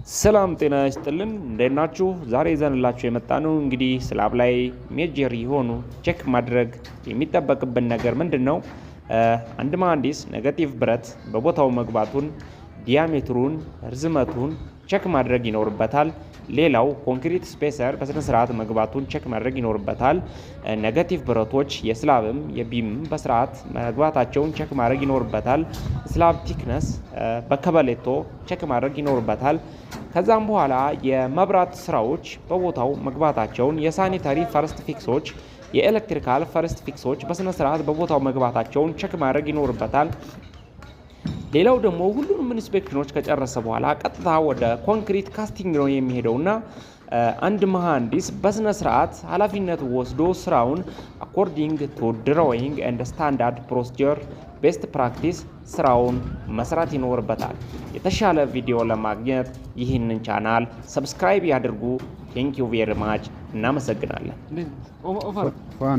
ሰላም ጤና ይስጥልን፣ እንዴት ናችሁ? ዛሬ ይዘንላችሁ የመጣነው እንግዲህ slab ላይ major የሆኑ check ማድረግ የሚጠበቅብን ነገር ምንድን ነው? አንድ መሐንዲስ negative ብረት በቦታው መግባቱን፣ diameter ኡን፣ ርዝመቱን check ማድረግ ይኖርበታል። ሌላው concrete spacer በስነ ስርዓት መግባቱን check ማድረግ ይኖርበታል። Negative ብረቶች የ slab ም የ beam ም በስርዓት መግባታቸውን check ማድረግ ይኖርበታል። Slab thickness በከበሌቶ check ማድረግ ይኖርበታል። ከዛም በኋላ የመብራት ስራዎች በቦታው መግባታቸውን፣ የ sanitary first fix ኦች፣ የ electrical first fix ኦች በስነ ስርዓት በቦታው መግባታቸውን check ማድረግ ይኖርበታል። ሌላው ደግሞ ሁሉንም inspection ኦች ከጨረሰ በኋላ ቀጥታ ወደ concrete casting ነው የሚሄደውና አንድ መሐንዲስ በስነ ስርዓት ኃላፊነት ወስዶ ስራውን according to drawing and standard procedure, best practice ስራውን መስራት ይኖርበታል። የተሻለ ቪዲዮ ለማግኘት ይህንን channel subscribe ያድርጉ። Thank you very much። እናመሰግናለን። ፋን።